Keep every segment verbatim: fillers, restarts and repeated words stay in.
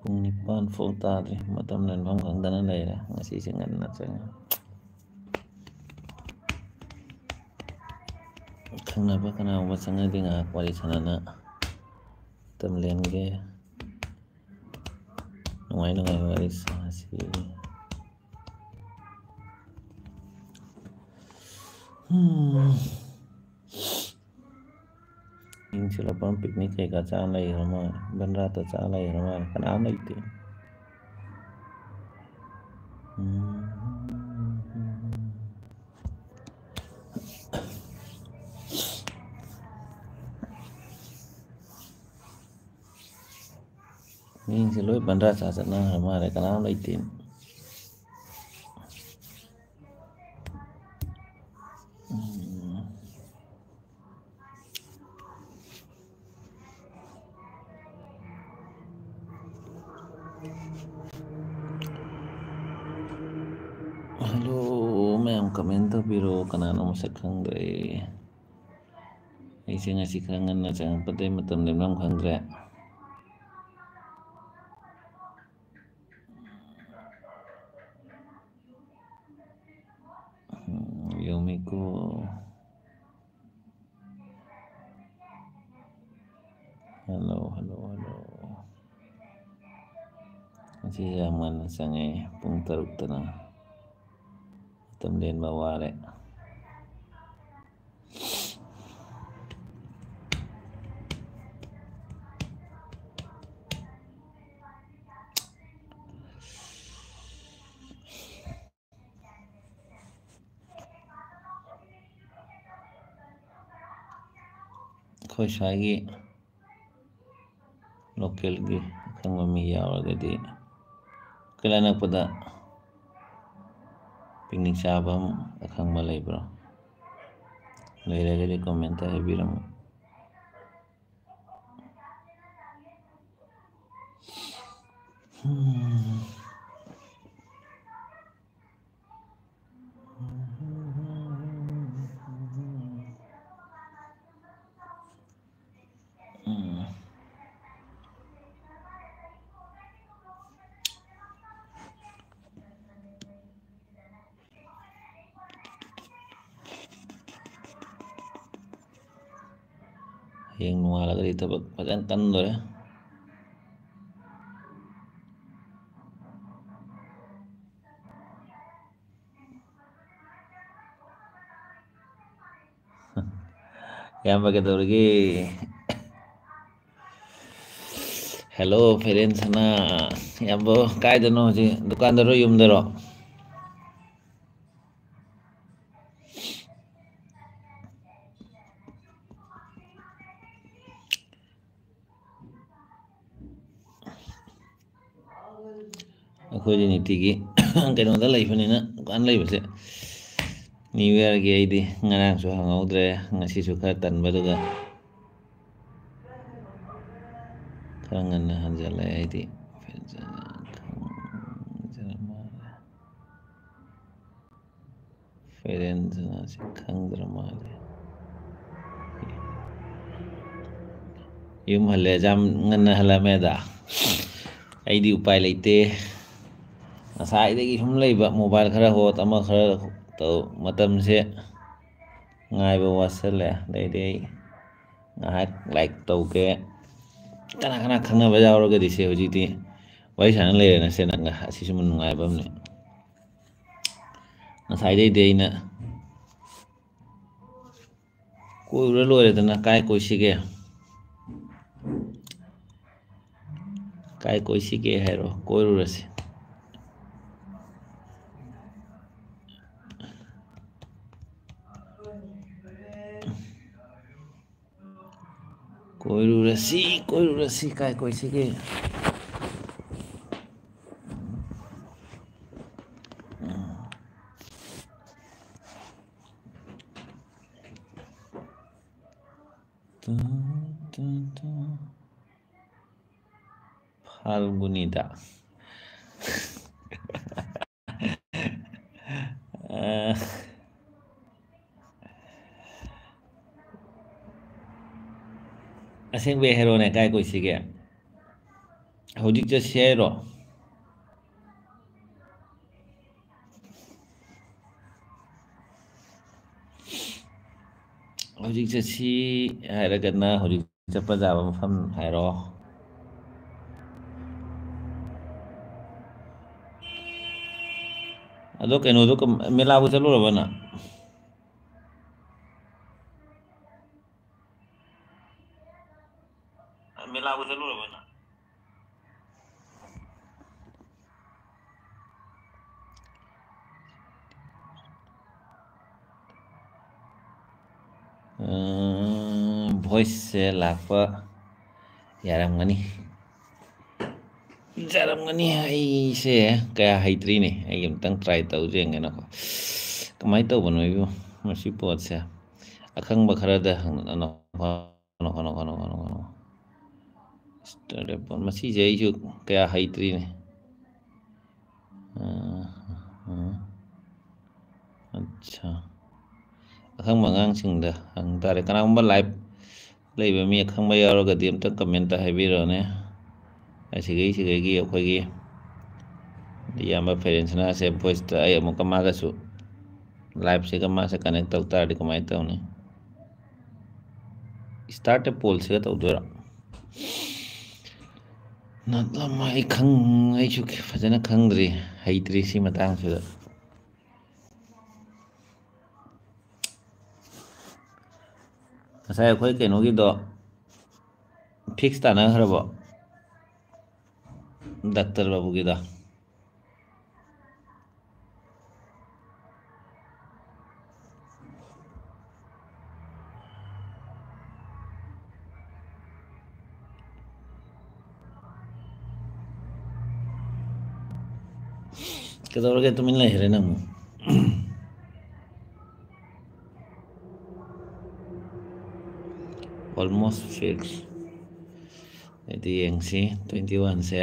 ꯄꯨꯡ ꯅꯤꯄꯥꯟ ꯐꯥꯎ ꯇꯥꯗ꯭ꯔꯤ꯫ ꯃꯇꯝ ꯂꯦꯟꯐꯝ ꯈꯪꯗꯅ ꯂꯩꯔꯦ꯫ ꯉꯁꯤꯁꯦ ꯉꯟꯅ ꯆꯪꯉꯦ꯫ ꯈꯪꯅꯕ ꯀꯅꯥꯒꯨꯝꯕ ꯆꯪꯉꯗꯤ ꯉꯥꯏꯍꯥꯛ ꯋꯥꯔꯤ ꯁꯥꯟꯅꯅ ꯃꯇꯝ ꯂꯦꯟꯒꯦ꯫ ꯅꯨꯡꯉꯥꯏ ꯅꯨꯡꯉꯥꯏꯕ ꯋꯥꯔꯤ ꯁꯥꯁꯤ꯫ ꯎꯝ꯫ ꯏꯪ ꯁꯤꯜꯂꯛꯄ ꯄꯤꯛꯅꯤꯛ ꯀꯩꯀꯥ ꯆꯥ ꯂꯩꯈ꯭ꯔ ꯃꯥꯜꯂꯦ, ꯕꯟꯗ꯭ꯔꯥꯗ ꯆꯥ ꯂꯩꯈ꯭ꯔ ꯃꯥꯜꯂꯦ, ꯀꯅꯥꯝ ꯂꯩꯇꯦ꯫ ꯎꯝ꯫ ꯃꯤꯁꯤꯡꯁꯦ ꯂꯣꯏ ꯕꯟꯗ꯭ꯔꯥ ꯆꯥ ꯆꯠꯅꯈ꯭ꯔ ꯃꯥꯜꯂꯦ, ꯀꯅꯥꯝ ꯂꯩꯇꯦ꯫ ꯎꯝ꯫ ꯍꯜꯂꯣ ꯃꯌꯥꯝ, comment ꯇꯧꯕꯤꯔꯣ, ꯀꯅꯥꯅꯣ ꯃꯁꯛ ꯈꯪꯗ꯭ꯔꯦ꯫ ꯑꯩꯁꯦ ꯉꯁꯤ ꯈꯔ ꯉꯟꯅ ꯆꯪꯉꯛꯄꯗꯩ ꯃꯇꯝ ꯂꯦꯟꯐꯝ ꯈꯪꯗ꯭ꯔꯦ꯫ ꯎꯝ, ꯌꯣꯃꯤꯀꯣ꯫ Hello, hello, hello. ꯉꯁꯤꯁꯦ ꯌꯥꯝ ꯉꯟꯅ ꯆꯪꯉꯦ, ꯄꯨꯡ ꯇꯔꯨꯛꯇꯅ꯫ ꯃꯇꯝ ꯂꯦꯟꯕ ꯋꯥꯔꯦ꯫ ꯑꯩꯈꯣꯏ ꯁ꯭ꯋꯥꯏꯒꯤ local ꯒꯤ ꯑꯈꯪꯕ ꯃꯤ ꯌꯥꯎꯔꯒꯗꯤ, ꯑꯩꯈꯣꯏ ꯑꯅꯛꯄꯗ picnic ꯆꯥꯐꯝ ꯑꯈꯪꯕ ꯂꯩꯕ꯭ꯔꯣ? ꯂꯩꯔꯒꯗꯤ comment ꯇ ꯍꯥꯏꯕꯤꯔꯝꯃꯨ꯫ ꯎꯝ꯫ ꯎꯝ꯫ ꯍꯌꯦꯡ ꯅꯣꯡꯉꯥꯜꯂꯒꯗꯤ ꯊꯕꯛ ꯐꯖꯅ ꯀꯟꯗꯣꯔꯦ꯫ ꯏꯌꯥꯝꯕ ꯀꯩꯗꯧꯔꯤꯒꯦ? ꯍꯦꯜꯂꯣ, ꯐꯦꯔꯦꯟ ꯁꯅꯥ꯫ ꯏꯌꯥꯝꯕ ꯀꯥꯏꯗꯅꯣ ꯍꯧꯖꯤꯛ? ꯗꯨꯀꯥꯟꯗꯔꯣ, ꯌꯨꯝꯗꯔꯣ? ꯑꯩꯈꯣꯏꯗꯤ ꯅꯨꯡꯇꯤꯒꯤ ꯀꯩꯅꯣꯗ ꯂꯩꯕꯅꯤꯅ, ꯗꯨꯀꯥꯟ ꯂꯩꯕꯁꯦ꯫ ꯅ꯭ꯌꯨ ꯌꯔꯒꯤ ꯑꯩꯗꯤ ꯉꯔꯥꯡꯁꯨ ꯍꯪꯍꯧꯗ꯭ꯔꯦ, ꯉꯁꯤꯁꯨ ꯈꯔ ꯇꯟꯕꯗꯨꯗ ꯈꯔ ꯉꯟꯅ ꯍꯟꯖꯜꯂꯛꯑꯦ ꯑꯩꯗꯤ꯫ ꯐꯦꯔꯦꯟꯁꯅꯥꯁꯤ ꯈꯪꯗ꯭ꯔ ꯃꯥꯜꯂꯦ꯫ ꯌꯨꯝ ꯍꯜꯂꯦ, ꯌꯥꯝ ꯉꯟꯅ ꯍꯜꯂꯝꯃꯦꯗ꯫ ꯑꯩꯗꯤ ꯎꯄꯥꯏ ꯂꯩꯇꯦ꯫ ꯉꯁꯥꯏꯗꯒꯤ ꯁꯨꯝ ꯂꯩꯕ, ꯃꯣꯕꯥꯏꯜ ꯈꯔ ꯍꯣꯠ, ꯑꯃ ꯈꯔ ꯇꯧ, ꯃꯇꯝꯁꯦ ꯉꯥꯏꯕ ꯋꯥꯁꯜꯂꯦ꯫ ꯑꯗꯩꯗꯤ ꯑꯩ ꯉꯥꯏꯍꯥꯛ ꯂꯥꯏꯛ ꯇꯧꯒꯦ꯫ ꯀꯅꯥ ꯀꯅꯥ ꯈꯪꯅꯕ ꯌꯥꯎꯔꯒꯗꯤ ꯁꯦ ꯍꯧꯖꯤꯛꯇꯤ ꯋꯥꯔꯤ ꯁꯥꯟꯅ ꯂꯩꯔꯦꯅ ꯁꯦ, ꯅꯪꯒ꯫ ꯑꯁꯤꯁꯨ ꯅꯨꯡꯉꯥꯏꯕ ꯑꯃꯅꯤ꯫ ꯉꯁꯥꯏꯗꯩꯗꯤ ꯑꯩꯅ ꯀꯣꯏꯔꯨꯔ ꯂꯣꯏꯔꯦꯗꯅ꯫ ꯀꯥꯏ ꯀꯣꯏꯁꯤꯒꯦ? ꯀꯥꯏ ꯀꯣꯏꯁꯤꯒꯦ ꯍꯥꯏꯔꯣ, ꯀꯣꯏꯔꯨꯔꯁꯤ꯫ ꯀꯣꯏꯔꯨꯔꯁꯤ, ꯀꯣꯏꯔꯨꯔꯁꯤ, ꯀꯥꯏ ꯀꯣꯏꯁꯤꯒꯦ? ꯐꯥꯜꯒꯨꯅꯤꯗ꯫ ꯑ, ꯑꯁꯦꯡꯕꯩ ꯍꯥꯏꯔꯣꯅꯦ, ꯀꯥꯏ ꯀꯣꯏꯁꯤꯒꯦ? ꯍꯧꯖꯤꯛ ꯆꯠꯁꯤ ꯍꯥꯏꯔꯣ? ꯍꯧꯖꯤꯛ ꯆꯠꯁꯤ ꯍꯥꯏꯔꯒꯅ ꯍꯧꯖꯤꯛ ꯆꯠꯄ ꯌꯥꯕ ꯃꯐꯝ ꯍꯥꯏꯔꯣ꯫ ꯑꯗꯣ ꯀꯩꯅꯣꯗꯣ ꯀꯝ-, ꯃꯦꯂꯥꯕꯨ ꯆꯠꯂꯨꯔꯕ ꯅꯪ? ꯃꯦꯂꯥꯕꯨ ꯆꯠꯂꯨꯔꯕ ꯅꯪ? ꯎꯝ, voice ꯁꯦ ꯂꯥꯛꯄ ꯌꯥꯔꯝꯒꯅꯤ꯫ ꯌꯥꯔꯝꯒꯅꯤ꯫ ꯑꯩꯁꯦ ꯀꯌꯥ ꯍꯩꯇ꯭ꯔꯤꯅꯦ꯫ ꯑꯩ ꯑꯝꯇꯪ try ꯇꯧ ꯌꯦꯡꯒꯦꯅꯀꯣ꯫ ꯀꯃꯥꯏꯅ ꯇꯧꯕꯅꯣ ꯑꯩꯕꯨ ꯃꯁꯤ ꯄꯣꯠꯁꯦ? ꯑꯈꯪꯕ ꯈꯔꯗ ꯍꯪ-, ꯍꯅꯣ, ꯍꯅꯣ, ꯍꯅꯣ, ꯍꯅꯣ, ꯍꯅꯣ꯫ Start report꯫ ꯃꯁꯤꯁꯦ ꯑꯩꯁꯨ ꯀꯌꯥ ꯍꯩꯇ꯭ꯔꯤꯅꯦ꯫ ꯑ, ꯑ, ꯑꯠꯁꯥ꯫ ꯑꯈꯪꯕ ꯑꯉꯥꯡꯁꯤꯡꯗ ꯍꯪ ꯇꯥꯔꯦ꯫ ꯀꯅꯥꯒꯨꯝꯕ live ꯂꯩꯕ ꯃꯤ ꯑꯈꯪꯕ ꯌꯥꯎꯔꯒꯗꯤ ꯑꯝꯇ comment ꯇ ꯍꯥꯏꯕꯤꯔꯛꯑꯣꯅꯦ꯫ ꯑꯁꯤꯒꯩ, ꯁꯤꯒꯩꯒꯤ ꯑꯩꯈꯣꯏꯒꯤ ꯏꯌꯥꯝꯕ ꯐꯦꯔꯦꯟꯁꯅꯥꯁꯦ voice ꯇ ꯑꯩ ꯑꯃꯨꯛꯀ ꯃꯥꯒꯁꯨ live ꯁꯤꯒ ꯃꯥꯁꯦ connect ꯇꯧ ꯇꯥꯔꯗꯤ ꯀꯃꯥꯏꯅ ꯇꯧꯅꯤ? Start a poll ꯁꯤꯒ ꯇꯧꯗꯣꯏꯔꯣ? ꯅꯠꯂꯝꯃ ꯑꯩ ꯈꯪ-, ꯑꯩꯁꯨ ꯐꯖꯅ ꯈꯪꯗ꯭ꯔꯤ, ꯍꯩꯇ꯭ꯔꯤ ꯁꯤ ꯃꯇꯥꯡꯁꯤꯗ꯫ ꯉꯁꯥꯏ ꯑꯩꯈꯣꯏ ꯀꯩꯅꯣꯒꯤꯗꯣ fix ꯇꯥꯅꯈ꯭ꯔꯕꯣ? ꯗꯥꯛꯇꯔ ꯕꯥꯕꯨꯒꯤꯗꯣ? ꯀꯩꯗꯧꯔꯒꯦ ꯇꯨꯃꯤꯟ ꯂꯩꯈ꯭ꯔꯦ ꯅꯪ? Almost fix꯫ ꯑꯗꯨꯗꯤ ꯌꯦꯡꯁꯤ, twenty one ꯁꯦ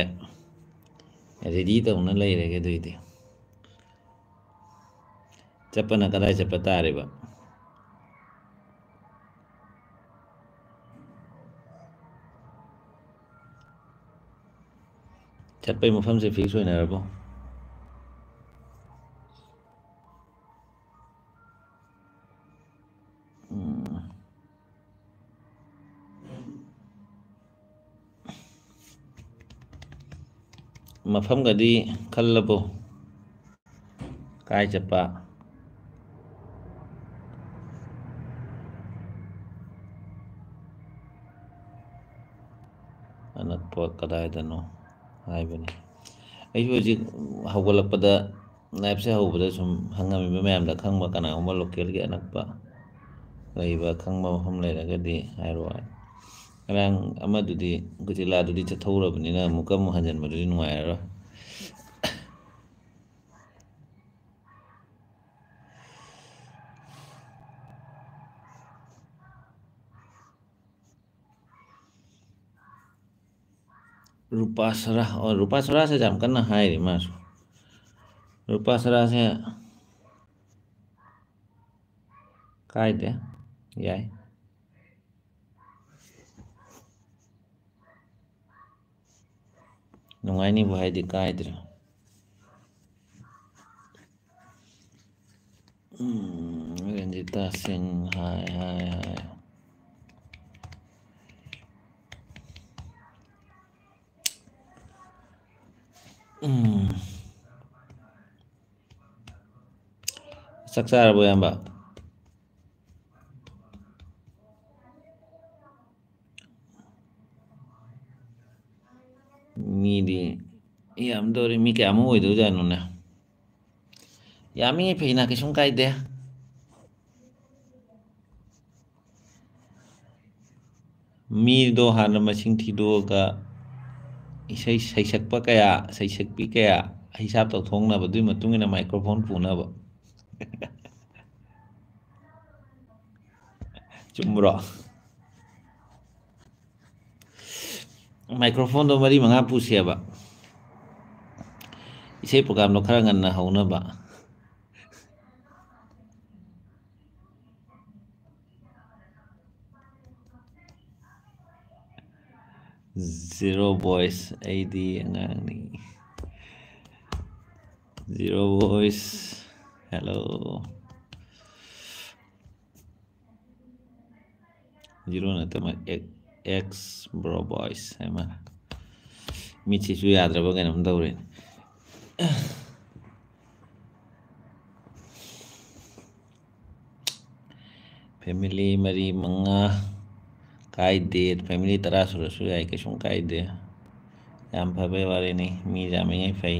ready ꯇꯧꯅ ꯂꯩꯔꯒꯦ ꯑꯗꯨꯏꯗꯤ꯫ ꯆꯠꯄꯅ ꯀꯗꯥꯏ ꯆꯠꯄ ꯇꯥꯔꯤꯕ? ꯆꯠꯄꯩ ꯃꯐꯝꯁꯦ fix ꯑꯣꯏꯅꯔꯕꯣ? ꯎꯝ꯫ ꯃꯐꯝꯒꯗꯤ ꯈꯜꯂꯕꯣ? ꯀꯥꯏ ꯆꯠꯄ? ꯑꯅꯛꯄ ꯀꯗꯥꯏꯗꯅꯣ ꯍꯥꯏꯕꯅꯤ꯫ ꯑꯩꯁꯨ ꯍꯧꯖꯤꯛ ꯍꯧꯒꯠꯂꯛꯄꯗ, ꯂꯥꯏꯞꯁꯦ ꯍꯧꯕꯗ ꯁꯨꯝ ꯍꯪꯉꯝꯃꯤꯕ ꯃꯌꯥꯝꯗ ꯈꯪꯕ ꯀꯅꯥꯒꯨꯝꯕ ꯂꯣꯀꯦꯜꯒꯤ ꯑꯅꯛꯄ ꯂꯩꯕ ꯈꯪꯕ ꯃꯐꯝ ꯂꯩꯔꯒꯗꯤ ꯍꯥꯏꯔꯣ꯫ ꯉꯔꯥꯡ ꯑꯃꯗꯨꯗꯤ, ꯒꯨꯇꯤꯂꯥꯗꯨꯗꯤ ꯆꯠꯊꯣꯛꯎꯔꯕꯅꯤꯅ ꯑꯃꯨꯛꯀ ꯑꯃꯨꯛ ꯍꯟꯖꯤꯟꯕꯗꯨꯗꯤ ꯅꯨꯡꯉꯥꯏꯔꯔꯣꯏ꯫ ꯔꯨꯄꯥ ꯁꯔꯥ, ꯑꯣ, ꯔꯨꯄꯥ ꯁꯔꯥꯁꯦ ꯌꯥꯝ ꯀꯟꯅ ꯍꯥꯏꯔꯤ ꯃꯥꯁꯨ꯫ ꯔꯨꯄꯥ ꯁꯔꯥꯁꯦ ꯀꯥꯏꯗꯦ, ꯌꯥꯏ꯫ ꯅꯨꯡꯉꯥꯏꯅꯤꯕꯨ ꯍꯥꯏꯗꯤ ꯀꯥꯏꯗ꯭ꯔꯦ꯫ ꯎꯝ, ꯔꯟꯖꯤꯇꯥ ꯁꯤꯡ, ꯍꯥꯏ, ꯍꯥꯏ, ꯍꯥꯏ꯫ ꯎꯝ꯫ ꯆꯥꯛ ꯆꯥꯔꯕꯣ, ꯏꯌꯥꯝꯕ? ꯃꯤꯗꯤ ꯌꯥꯝꯗꯧꯔꯤ꯫ ꯃꯤ ꯀꯌꯥꯃꯨꯛ ꯑꯣꯏꯗꯣꯏꯖꯥꯠꯅꯣꯅꯦ? ꯌꯥꯝꯃꯤ, ꯐꯩꯅ, ꯀꯩꯁꯨꯝ ꯀꯥꯏꯗꯦ꯫ ꯃꯤꯗꯣ ꯍꯥꯟꯅ ꯃꯁꯤꯡ ꯊꯤꯗꯣꯛꯑꯒ, ꯏꯁꯩ ꯁꯩꯁꯛꯄ ꯀꯌꯥ, ꯁꯩꯁꯛꯄꯤ ꯀꯌꯥ ꯍꯤꯁꯥꯞ ꯇꯧꯊꯣꯛꯅꯕ, ꯑꯗꯨꯒꯤ ꯃꯇꯨꯡ ꯏꯟꯅ ꯃꯥꯏꯀ꯭ꯔꯣꯐꯣꯟ ꯄꯨꯅꯕ꯫ ꯆꯨꯝꯕ꯭ꯔꯣ? ꯃꯥꯏꯀ꯭ꯔꯣꯐꯣꯟꯗꯣ ꯃꯔꯤ ꯃꯉꯥ ꯄꯨꯁꯦꯕ, ꯏꯁꯩ ꯄ꯭ꯔꯣꯒꯥꯝꯗꯣ ꯈꯔ ꯉꯟꯅ ꯍꯧꯅꯕ꯫ Zero voice, ꯑꯩꯗꯤ ꯑꯉꯥꯡꯅꯤ꯫ Zero voice, hello꯫ Zero ꯅꯠꯇꯕ, X, X bro voice ꯍꯥꯏ ꯃꯥꯜꯂꯦ꯫ ꯃꯤꯠꯁꯤꯁꯨ ꯌꯥꯗ꯭ꯔꯕ ꯀꯩꯅꯣꯝ ꯇꯧꯔꯦꯅꯦ꯫ ꯐꯦꯃꯤꯂꯤ ꯃꯔꯤ ꯃꯉꯥ ꯀꯥꯏꯗꯦ, ꯐꯦꯃꯤꯂꯤ ꯇꯔꯥ ꯁꯨꯔꯁꯨ ꯌꯥꯏ, ꯀꯩꯁꯨꯝ ꯀꯥꯏꯗꯦ꯫ ꯌꯥꯝ ꯐꯕꯩ ꯋꯥꯔꯤꯅꯤ, ꯃꯤ ꯌꯥꯝꯃꯤꯉꯩ ꯐꯩ꯫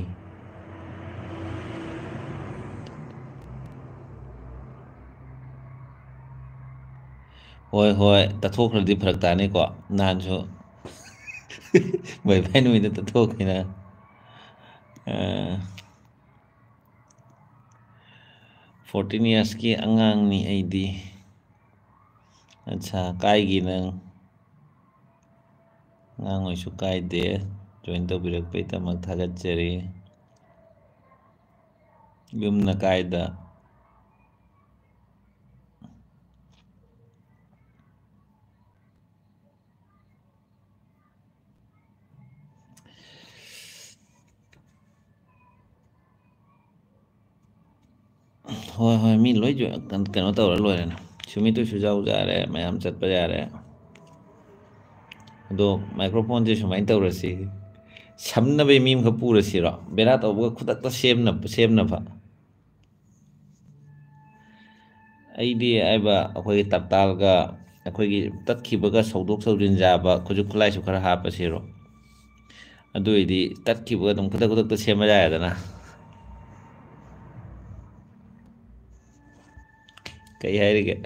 ꯍꯣꯏ, ꯍꯣꯏ, ꯇꯠꯊꯣꯛꯈ꯭ꯔꯗꯤ ꯐꯔꯛ ꯇꯥꯅꯤꯀꯣ꯫ ꯅꯍꯥꯟꯁꯨ ꯕꯥꯏ ꯕꯥꯏ ꯅꯨꯃꯤꯠꯇ ꯇꯠꯊꯣꯛꯈꯤꯅ꯫ ꯑ, ꯐꯣꯔꯇꯤꯟ ꯌꯔꯁꯀꯤ ꯑꯉꯥꯡꯅꯤ ꯑꯩꯗꯤ꯫ ꯑꯠꯁꯥ, ꯀꯥꯏꯒꯤ ꯅꯪ? ꯑꯉꯥꯡ ꯑꯣꯏꯁꯨ ꯀꯥꯏꯗꯦ꯫ ꯖꯣꯏꯟ ꯇꯧꯕꯤꯔꯛꯄꯩꯗꯃꯛ ꯊꯥꯒꯠꯆꯔꯤ꯫ ꯌꯨꯝꯅ ꯀꯥꯏꯗ? ꯍꯣꯏ, ꯍꯣꯏ, ꯃꯤ ꯂꯣꯏ ꯖꯣ-, ꯀꯩꯅꯣ ꯇꯧꯔ ꯂꯣꯏꯔꯦꯅꯦ꯫ ꯁꯨꯃꯤꯠꯇꯨꯁꯨ ꯌꯥꯎꯖꯔꯦ, ꯃꯌꯥꯝ ꯆꯠꯄ ꯌꯥꯔꯦ꯫ ꯑꯗꯣ ꯃꯥꯏꯀ꯭ꯔꯣꯐꯣꯟꯁꯦ ꯁꯨꯃꯥꯏꯅ ꯇꯧꯔꯁꯤ, ꯁꯝꯅꯕꯩ ꯃꯤ ꯑꯃꯈꯛ ꯄꯨꯔꯁꯤꯔꯣ? ꯕꯦꯔꯥ ꯇꯧꯕꯒ ꯈꯨꯗꯛꯇ ꯁꯦꯝꯅ-, ꯁꯦꯝꯅꯕ꯫ ꯑꯩꯗꯤ ꯍꯥꯏꯕ ꯑꯩꯈꯣꯏꯒꯤ ꯇꯞꯇꯥꯜꯒ ꯑꯩꯈꯣꯏꯒꯤ ꯇꯠꯈꯤꯕꯒ ꯁꯧꯗꯣꯛ ꯁꯧꯖꯤꯟ ꯌꯥꯕ ꯈꯨꯠꯁꯨ ꯈꯨꯠꯂꯥꯏꯁꯨ ꯈꯔ ꯍꯥꯞꯄꯁꯤꯔꯣ? ꯑꯗꯨ ꯑꯣꯏꯗꯤ ꯇꯠꯈꯤꯕꯒ ꯑꯗꯨꯝ ꯈꯨꯗꯛ ꯈꯨꯗꯛꯇ ꯁꯦꯝꯕ ꯌꯥꯔꯦꯗꯅ꯫ ꯀꯩ ꯍꯥꯏꯔꯤꯒꯦ?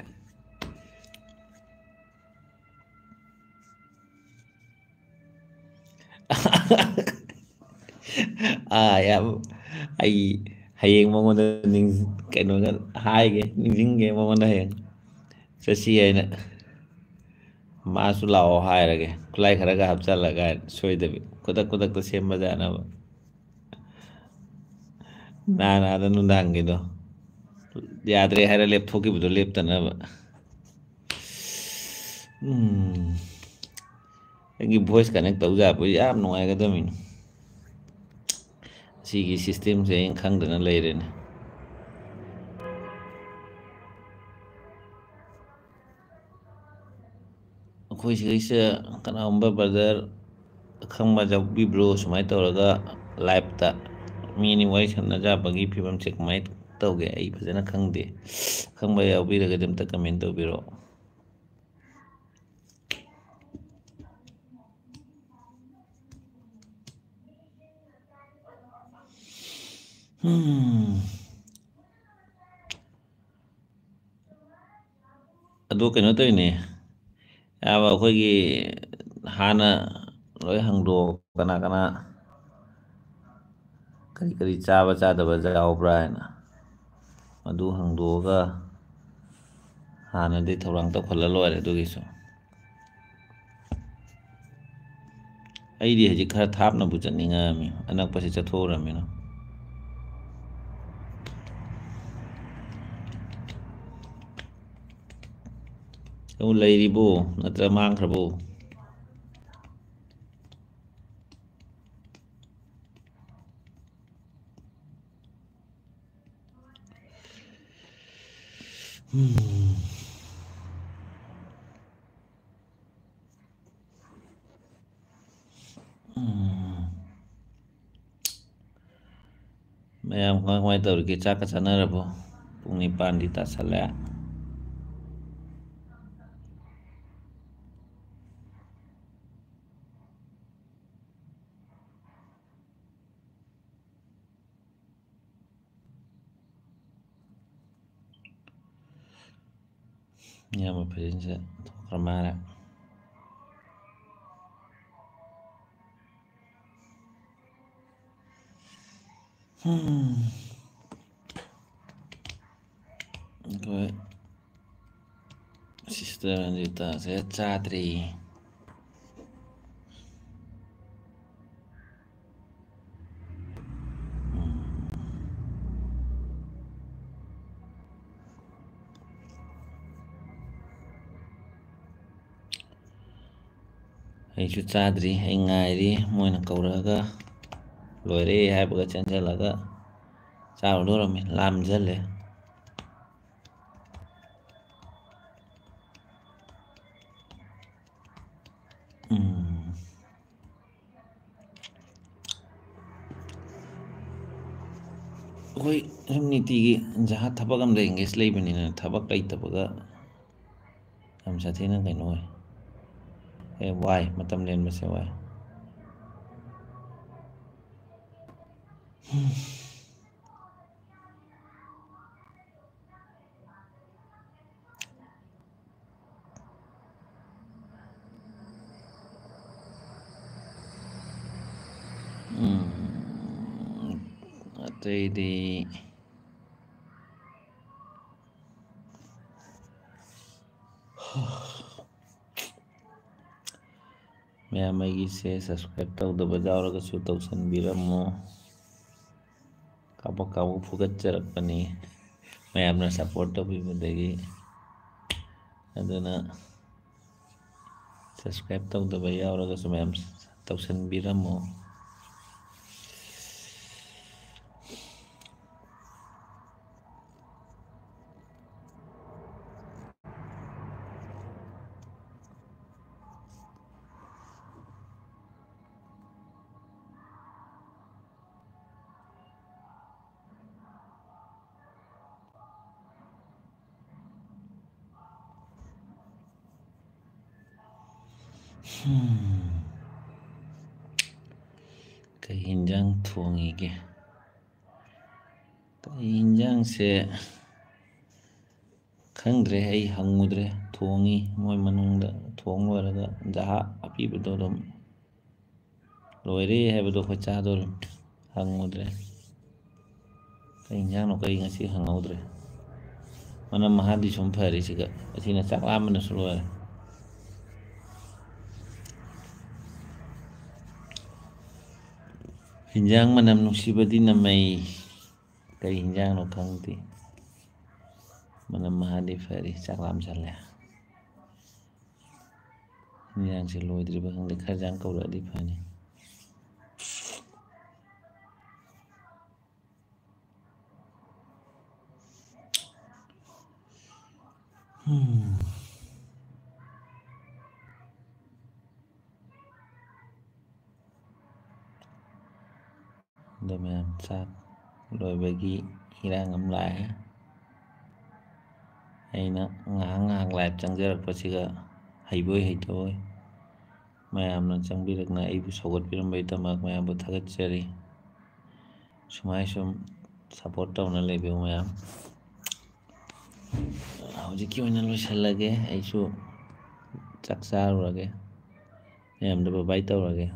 ꯑꯥ, ꯌꯥꯝ, ꯑꯩ ꯍꯌꯦꯡ ꯃꯉꯣꯟꯗ ꯅꯤꯡ-, ꯀꯩꯅꯣꯒ ꯍꯥꯏꯒꯦ, ꯅꯤꯡꯁꯤꯡꯒꯦ ꯃꯉꯣꯟꯗ ꯍꯌꯦꯡ ꯆꯠꯁꯤ ꯍꯥꯏꯅ꯫ ꯃꯥꯁꯨ ꯂꯥꯛꯑꯣ ꯍꯥꯏꯔꯒꯦ, ꯈꯨꯠꯂꯥꯏ ꯈꯔꯒ ꯍꯥꯞꯆꯜꯂꯒ ꯁꯣꯏꯗꯕꯤ ꯈꯨꯗꯛ ꯈꯨꯗꯛꯇ ꯁꯦꯝꯕ ꯌꯥꯅꯕ꯫ ꯅꯍꯥꯟ ꯑꯥꯗ ꯅꯨꯡꯗꯥꯡꯒꯤꯗꯣ ꯌꯥꯗ꯭ꯔꯦ ꯍꯥꯏꯔ ꯂꯦꯞꯊꯣꯛꯈꯤꯕꯗꯣ ꯂꯦꯞꯇꯅꯕ꯫ ꯎꯝ꯫ ꯑꯩꯒꯤ ꯚꯣꯏꯁ ꯀꯅꯦꯛ ꯇꯧ ꯌꯥꯕ ꯌꯥꯝ ꯅꯨꯡꯉꯥꯏꯒꯗꯕꯅꯤ꯫ ꯁꯤꯒꯤ ꯁꯤꯁꯇꯦꯝꯁꯦ ꯑꯩꯅ ꯈꯪꯗꯅ ꯂꯩꯔꯦꯅꯦ꯫ ꯑꯩꯈꯣꯏ ꯁꯤꯗꯩꯁꯤꯗ ꯀꯅꯥꯒꯨꯝꯕ ꯕ꯭ꯔꯗꯔ ꯑꯈꯪꯕ ꯌꯥꯎꯕꯤꯕ꯭ꯔꯣ? ꯁꯨꯃꯥꯏꯅ ꯇꯧꯔꯒ ꯂꯥꯏꯞꯇ ꯃꯤ ꯑꯅꯤ ꯋꯥꯔꯤ ꯁꯥꯟꯅꯖꯕꯒꯤ ꯐꯤꯕꯝꯁꯦ ꯀꯃꯥꯏꯅ ꯇꯧꯒꯦ? ꯑꯩ ꯐꯖꯅ ꯈꯪꯗꯦ꯫ ꯑꯈꯪꯕ ꯌꯥꯎꯕꯤꯔꯒꯗꯤ ꯑꯝꯇ ꯀꯃꯦꯟ ꯇꯧꯕꯤꯔꯛꯑꯣ꯫ ꯎꯝ꯫ ꯑꯗꯣ ꯀꯩꯅꯣ ꯇꯧꯔꯤꯅꯦ, ꯑꯌꯥꯝꯕ ꯑꯩꯈꯣꯏꯒꯤ ꯍꯥꯟꯅ ꯂꯣꯏ ꯍꯪꯗꯣꯛꯑꯣ, ꯀꯅꯥ ꯀꯅꯥ ꯀꯔꯤ ꯀꯔꯤ ꯆꯥꯕ ꯆꯥꯗꯕ ꯌꯥꯎꯕ꯭ꯔꯥ ꯍꯥꯏꯅ꯫ ꯑꯗꯨ ꯍꯪꯗꯣꯛꯑꯒ ꯍꯥꯟꯅꯗꯤ ꯊꯧꯔꯥꯡ ꯇꯧꯈꯠꯂ ꯂꯣꯏꯔꯦ ꯑꯗꯨꯒꯤꯁꯨ꯫ ꯑꯩꯗꯤ ꯍꯧꯖꯤꯛ ꯈꯔ ꯊꯥꯞꯅꯕꯨ ꯆꯠꯅꯤꯡꯉꯛꯑꯝꯃꯤ, ꯑꯅꯛꯄꯁꯤ ꯆꯠꯊꯣꯛꯎꯔꯝꯃꯤꯅ꯫ ꯑꯗꯨ ꯂꯩꯔꯤꯕꯣ? ꯅꯠꯇ꯭ꯔ ꯃꯥꯡꯈ꯭ꯔꯕꯣ? ꯎꯝ꯫ ꯎꯝ꯫ ꯃꯌꯥꯝ ꯀꯃꯥꯏ ꯀꯃꯥꯏ ꯇꯧꯔꯤꯒꯦ? ꯆꯥꯛꯀ ꯆꯥꯅꯔꯕꯣ? ꯄꯨꯡ ꯅꯤꯄꯥꯟꯗꯤ ꯇꯥꯁꯜꯂꯦ꯫ ꯏꯌꯥꯝꯕ ꯐ꯭ꯔꯦꯟꯁꯦ ꯊꯣꯛꯈ꯭ꯔ ꯃꯥꯜꯂꯦ꯫ ꯎꯝ꯫ ꯑꯩꯈꯣꯏ ꯁꯤꯁꯇꯔ ꯔꯟꯖꯤꯇꯥꯁꯦ ꯆꯥꯗ꯭ꯔꯤ꯫ ꯎꯝ꯫ ꯑꯩꯁꯨ ꯆꯥꯗ꯭ꯔꯤ, ꯑꯩ ꯉꯥꯏꯔꯤ꯫ ꯃꯣꯏꯅ ꯀꯧꯔꯛꯑꯒ ꯂꯣꯏꯔꯦ ꯍꯥꯏꯕꯒ ꯆꯦꯟꯁꯤꯜꯂꯒ ꯆꯥꯔꯨꯗꯣꯔꯝꯃꯤ, ꯂꯥꯝꯁꯤꯜꯂꯦ꯫ ꯎꯝ꯫ ꯑꯩꯈꯣꯏ ꯁꯨꯝ ꯅꯤꯇꯤꯒꯤ ꯖꯍꯥ ꯊꯕꯛ ꯑꯃꯗ engage ꯂꯩꯕꯅꯤꯅ, ꯊꯕꯛ ꯂꯩꯇꯕꯒ ꯌꯥꯝ ꯁꯥꯊꯤꯅ ꯀꯩꯅꯣ ꯑꯣꯏ꯫ ꯑꯦ, ꯋꯥꯏ, ꯃꯇꯝ ꯂꯦꯟꯕꯁꯦ ꯋꯥꯏ꯫ ꯎꯝ, ꯑꯇꯩꯗꯤ ꯃꯌꯥꯝ ꯑꯩꯒꯤꯁꯦ subscribe ꯇꯧꯗꯕ ꯌꯥꯎꯔꯒꯁꯨ ꯇꯧꯁꯟꯕꯤꯔꯝꯃꯣ꯫ ꯀꯥꯕꯛ ꯀꯥꯕꯛ ꯐꯨꯒꯠꯆꯔꯛꯄꯅꯤ ꯃꯌꯥꯝꯅ support ꯇꯧꯕꯤꯕꯗꯒꯤ꯫ ꯑꯗꯨꯅ subscribe ꯇꯧꯗꯕ ꯌꯥꯎꯔꯒꯁꯨ ꯃꯌꯥꯝ ꯇꯧꯁꯟꯕꯤꯔꯝꯃꯣ꯫ ꯀꯩ ꯍꯤꯟꯖꯥꯡ ꯊꯣꯡꯉꯤꯒꯦ? ꯀꯩ ꯍꯤꯟꯖꯥꯡꯁꯦ ꯈꯪꯗ꯭ꯔꯦ, ꯑꯩ ꯍꯪꯉꯨꯗ꯭ꯔꯦ꯫ ꯊꯣꯡꯉꯤ ꯃꯣꯏ ꯃꯅꯨꯡꯗ, ꯊꯣꯡ ꯂꯣꯏꯔꯒ ꯖꯍꯥ ꯑꯄꯤꯕꯗꯣ ꯑꯗꯨꯝ ꯂꯣꯏꯔꯦ ꯍꯥꯏꯕꯗꯣ ꯑꯩꯈꯣꯏ ꯆꯥꯗꯣꯔꯤꯝ꯫ ꯍꯪꯉꯨꯗ꯭ꯔꯦ꯫ ꯀꯩ ꯏꯟꯖꯥꯡꯅꯣ ꯀꯩ ꯉꯁꯤ ꯍꯪꯍꯧꯗ꯭ꯔꯦ꯫ ꯃꯅꯝ ꯃꯍꯥꯗꯤ ꯁꯨꯝ ꯐꯔꯤꯁꯤꯒ꯫ ꯑꯁꯤꯅ ꯆꯥꯛ ꯂꯥꯝꯕꯅꯁꯨ ꯂꯣꯏꯔꯦ꯫ ꯍꯤꯟꯖꯥꯡ ꯃꯅꯝ ꯅꯨꯡꯁꯤꯕꯗꯤ ꯅꯝꯃꯩ꯫ ꯀꯔꯤ ꯍꯤꯟꯖꯥꯡꯅꯣ ꯈꯪꯗꯦ꯫ ꯃꯅꯝ ꯃꯍꯥꯗꯤ ꯐꯔꯤ꯫ ꯆꯥꯛ ꯂꯥꯝꯁꯜꯂꯦ꯫ ꯍꯤꯟꯖꯥꯡꯁꯦ ꯂꯣꯏꯗ꯭ꯔꯤꯕ ꯈꯪꯗꯦ꯫ ꯈꯔ ꯌꯥꯝ ꯀꯧꯔꯛꯑꯗꯤ ꯐꯅꯤ꯫ ꯎꯝ꯫ ꯑꯗꯣ ꯃꯌꯥꯝ ꯆꯥꯛ ꯂꯣꯏꯕꯒꯤ ꯏꯔꯥꯡ ꯑꯃ ꯂꯥꯛꯑꯦ꯫ ꯑꯩꯅ ꯉꯥꯏꯍꯥꯛ ꯉꯥꯏꯍꯥꯛ live ꯆꯪꯖꯔꯛꯄꯁꯤꯒ ꯍꯩꯕꯣꯏ ꯍꯩꯇꯕꯣꯏ ꯃꯌꯥꯝꯅ ꯆꯪꯕꯤꯔꯛꯅ ꯑꯩꯕꯨ ꯁꯧꯒꯠꯄꯤꯔꯝꯕꯒꯤꯗꯃꯛ ꯃꯌꯥꯝꯕꯨ ꯊꯥꯒꯠꯆꯔꯤ꯫ ꯁꯨꯃꯥꯏ ꯁꯨꯝ support ꯇꯧꯅ ꯂꯩꯕꯤꯌꯨ ꯃꯌꯥꯝ꯫ ꯍꯧꯖꯤꯛꯀꯤ ꯑꯣꯏꯅ ꯂꯣꯏꯁꯤꯜꯂꯒꯦ, ꯑꯩꯁꯨ ꯆꯥꯛ ꯆꯥꯔꯨꯔꯒꯦ, ꯃꯌꯥꯝꯗ bye bye ꯇꯧꯔꯒꯦ꯫